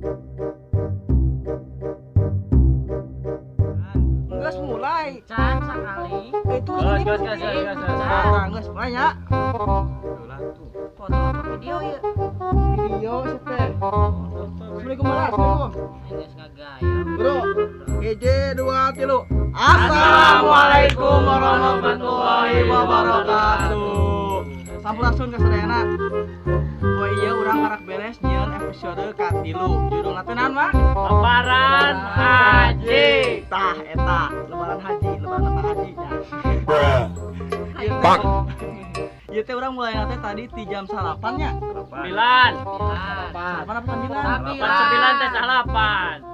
Geus mulai. Can sakali. Itu Geus, ini. Geus, geus, geus, geus, geus. Nah, geus mulai ya. Foto apa video ya? Video sih teh. Assalamualaikum warahmatullahi wabarakatuh. Geus ngagaya. Bro, hiji, dua, tilu. Assalamualaikum warahmatullahi wabarakatuh. Sampurasun ka sadayana. Oh iya, urang karak beres nyieun episode katilu. Judulna teh naon, Mak? Lebaran Haji. Tah eta, Lebaran Haji, Lebaran apa haji ya. Ayo. Ieu teh urang mulai teh tadi ti jam 9 nya. 9. 8 apa 9? 8 9 teh 8.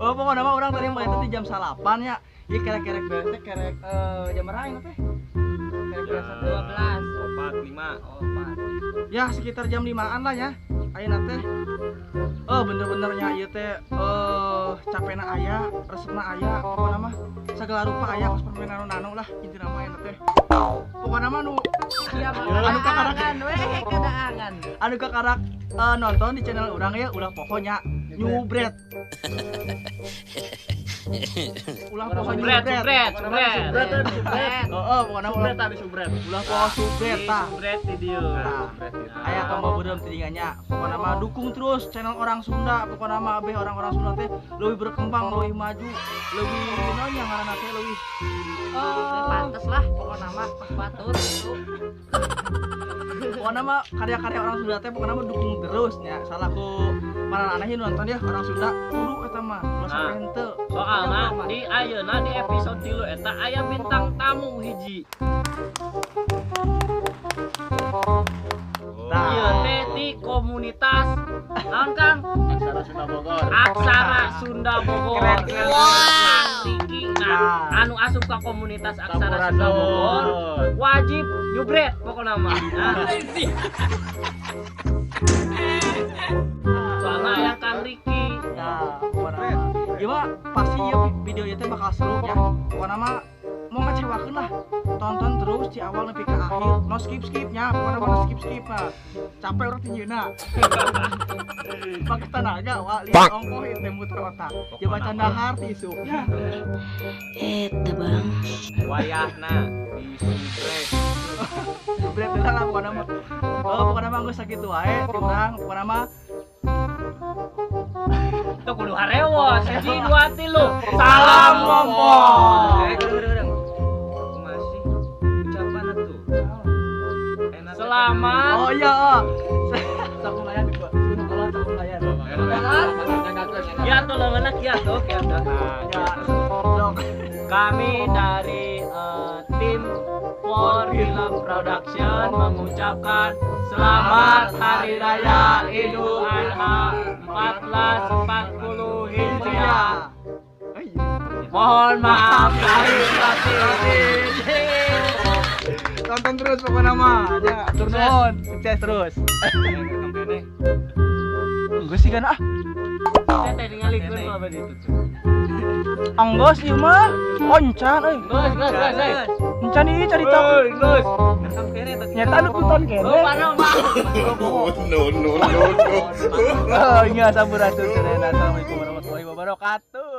Oh, pokoknya mah urang tadi mulai teh di jam 9 ya. Ieu kerek-kerek beres teh kerek jam berapa ini teh? Kerek beres teh 12. 4, 5. Oh, 4. Ya, sekitar jam 5-an lah ya. Ayeuna teh. Oh, bener-benernya ieu teh capena aya, resepna aya, pokokna mah segala rupa aya, kos permainan nano lah intina mah ayeuna teh. Pokokna mah nu Iya, anu kakarak kadaangan we, kadaangan. Anu kakarak nonton di channel urang ya, ulah pokoknya nyubret. Ulah pokoknya Subret, nyubret. Subret, subret. Subret. Oh, pokoknya ulah Subret tadi, subret. Ulah pokok subret tah. Subret di dieu. Tah. Aya tombol beureum tilinganya. Pokoknya mah dukung terus channel orang Sunda. Pokoknya mah abeh orang-orang Sunda teh lebih berkembang, lebih maju, lebih naon nya ngaranna teh, lebih Pantes lah pokoknya mah pas batur gitu. Pokoknya mah karya-karya orang Sunda teh pokoknya mah dukung terus nya. Salaku mana aneh nonton ya orang Sunda kudu eta mah ulah sampai Nah. henteu. Soalna di ayeuna di episode 3 eta aya bintang tamu hiji. Nah. Ieu teh di komunitas naon, Kang? Aksara Sunda Bogor. Aksara Sunda Bogor. Keren, keren. Kang Riki. Nah, Nah. anu asup ka komunitas Aksara Sunda Bogor wajib nyubret pokokna mah. Nah. Soalna aya Kang Riki. Nah, pokoknya mah. Ieu mah pasti ieu video ieu teh bakal seru ya. Pokoknya mah mau ngecewakeun lah. Tonton terus di awal nepi ka akhir. No skip skipnya, pokoknya mah no skip skip nah. Capek urang tinjeuna. Pakai tenaga, wah, lihat ongkoh ieu teh muter otak. Jabatan dahar ti isuk. Ya. Eta, Bang. Wayahna di subret. Subret heula lah pokoknya mah. Oh, pokoknya mah geus sakitu wae ti urang, pokoknya mah Itu kudu harewos. Hiji, dua, tilu. Salam ngompol. Eh, gereng, gereng. Masih ucapan atuh. Enak. Selamat. Oh iya, oh. Sok layan di kudu kolot sok layan. Ya tuh leungeunna kieu tuh, kieu tuh. Ya, sok. Kami dari tim For Film Production mengucapkan selamat Hari Raya Idul Adha 1440 Hijriah. Oh, iya. Mohon maaf lahir batin. Tonton terus pokoknya mah. Ya, tur nuhun, sukses terus. Enggak sih kan ah. Saya tadi ngalikeun mah apa itu tuh. Enggak sih mah. Oncan euy. Geus, geus, geus, geus. Encan ieu carita. Geus. Nyata anu kuton Oh, kene. parah mah. No, no, no, no. Oh, iya, sampurasun sadayana. Assalamualaikum warahmatullahi wabarakatuh.